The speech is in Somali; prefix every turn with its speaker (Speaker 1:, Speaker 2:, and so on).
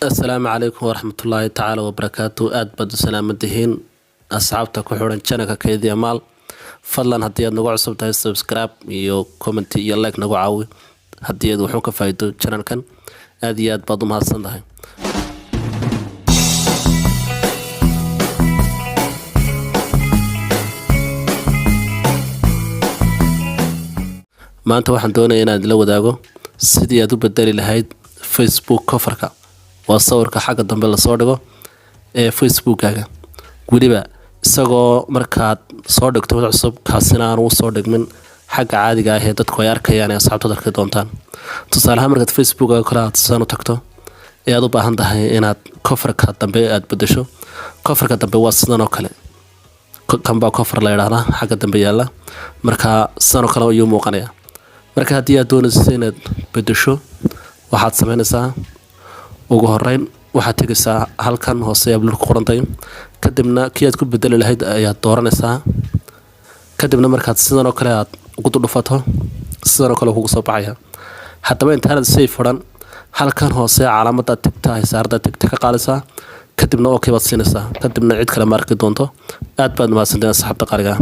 Speaker 1: Asalaamu calaykum waraxmatullaahi tacaala wabarakaatu. Aad baad u salaamantihiin asxaabta ku xiran channelka Kaydiya Maal. Fadlan, haddii aad nagu cusub tahay, subscribe iyo comment iyo like nagu caawi. Haddii aad wuxuu ka faa'iido channelkan, aad iyo aad baad u mahadsan tahay. Maanta waxaan doonayaa inaan idila wadaago sidii aad u bedeli lahayd Facebook coverka. Waa sawirka xagga dambe lasoo dhigo ee Facebookkaaga, weliba isagoo markaad soo dhigto mid cusub, kaasina aan ugu soo dhigmin xagga caadiga ah ee dadku ay arkayaan ee asxaabtood arki doontaan. Tusaale ahaan, markaad Facebookkaaga kale aad sidan u tagto ee aad u baahan tahay inaad coverka dambe aad bedesho, coverka dambe waa sidan oo kale. Kan baa cover la yidhaahdaa, xagga dambe yaalla. Marka sidan oo kale ayuu muuqanaya. Marka haddii aad doonayso inaad bedesho, waxaad sameynaysaa: ugu horeyn waxaad tegaysaa halkan hoose upload ku qorantay, kadibna kii aad ku bedeli lahayd ayaad dooranaysaa. Kadibna markaad sidan oo kale aad ugu dhufato, sidan oo kale kugu soo baxaya. Haddaba intaanad save odhan, halkan hoose calaamada tickta ay saarada tickta ka qaadaysaa, kadibna okay baad siinaysaa. Kadibna cid kale ma arki doonto. Aad baad mahadsantahay, asxaabta qaaliga.